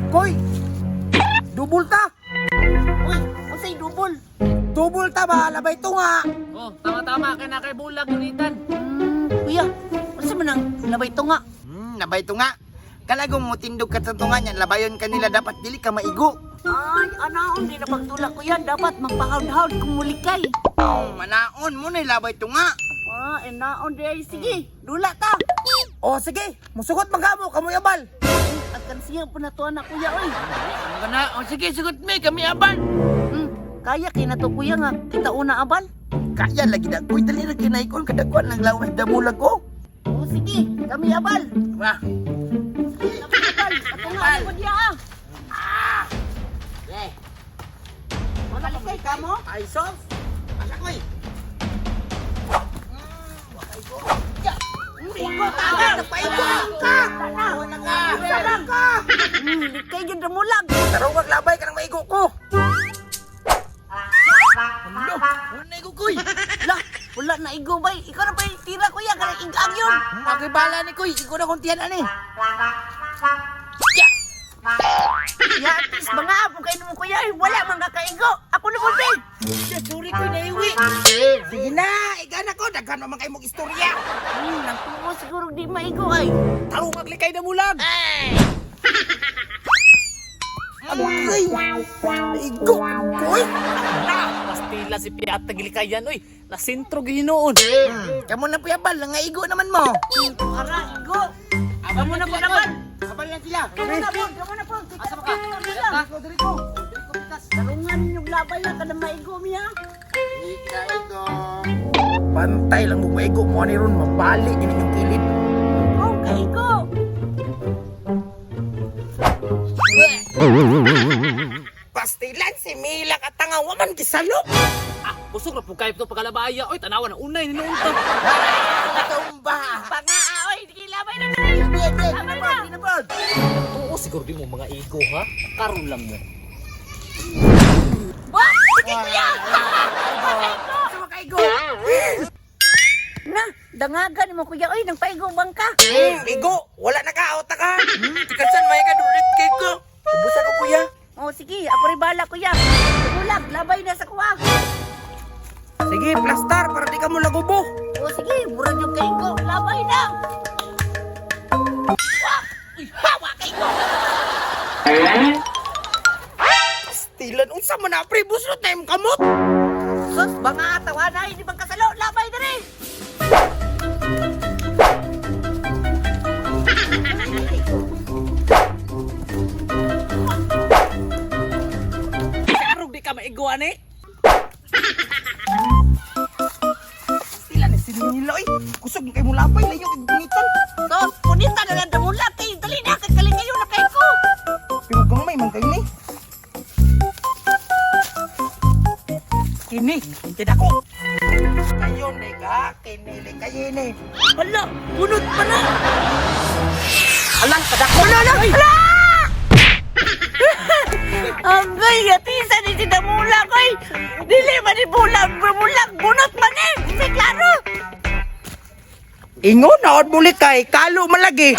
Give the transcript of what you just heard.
Koy! Dubol ta! Uy, unsay dubol? Dubol ta ba? Labay tunga! Oh, tama-tama kay na kay bulag unitan. Kuya, unsa man ang labay tunga? Labay tunga. Kalagong mo tindog ka sa tunga niyan, labayon kanila dapat dili ka maigo. Ay, anaon di na pagtulak kuya, dapat magpahawd-hawd kung mulikay. Manaon mo na labay tunga. Ah, anaon di ay sige, dula ta. O sige, musugot magkamo, kamoy abal! Agkansiya po na to anak kuya oy. Ano ka na? Oh, sige, sugot mi, kami abal. Kaya kay na to kuya nga kita una abal. Kaya lagi na koy, dali ra kinaikon kadakuan ng lawas damulag ko. O sige, kami abal. Wah, Kami abal. Ato nga ano diya ah. eh, Malikay ka mo? ay sos. Asa koy? Igo tama. Napaigo ka. Wala ka. Wala ka. Likay gyud damulag. Tarong maglabay ka ng maigo ko! Ano? Wala na igo koy. Lah, wala na igo bay. Ikaw na pa'y tira kuya kanang igag yun. Ako'y bala ni koy, igo na kong tiyan ani. Ya, at least mga apo kayo mo kuya. Ay, wala man kakaigo. Ako na po, babe. Sorry koy naiwi. Sige na, igana ko, daghan man kayo mong istorya! Nagtuo siguro di maigo ay. Tarong maglikay na mulag! Agay! Maigo! Koy! Na, pastila si Piat tagilikayan oy. Nasintro gihinoon. Kamo na puyabal, nga igo naman mo. Ara, igo. Kamu na po naman. Abal lang sila. Kamu na po, kamu na po. Asa ka? Diri ko. Tarungan yung labay na kada maigo miya. Igo. Pantay lang mo maigo mo ni ron, mabali yun yung kilid. Oh, kaigo. Pastilan si Mila katanga, waman gisalop! Ah, busog ra pud kayo to pagkalabaya oy, tanawa na unay ni noon ta. Tumba. Pangaa, oy, di labay na diri. Labay na. Oo, siguro di mo mga igo ha. Karon lang mo. Wah, sige kuya. Sama kaigo! Na, dangagan mo kuya oy, nang paigo bang ka? Igo! Wala na ka, out na ka! Tikasan may ka dulit kay ko. Ubusa ko kuya. Oh, sige, ako rin bala kuya. Ulag, labay na sa kuwa. Sige, plastar para di ka mo lagubo! Oh, sige, murag yung kaigo, labay na. Wah! Uy, hawa kaigo. Pastilan, unsa man na pre, buslot na imong kamot! Sus, banga tawa na, hindi bang kasalo, labay diri. Karog di ka maigo ani. Pastilan ni si Mila, oy! Kusog kay mo labay, layo kay gunitan! Sus, punita na lang damulag kay dali na kay kalingayo na kay ko. Pero gamay man kayo ni. Kini, kidako. Kayo ni ka, kinili kayo ni. Hala, bunot pa na. Alang kadako. Hala, hala, hala! Angay, atisa ni si damulag oy. Dili man ni bulag, bulag, bunot man eh. Di klaro. Ingon na muli kay kalo malagi.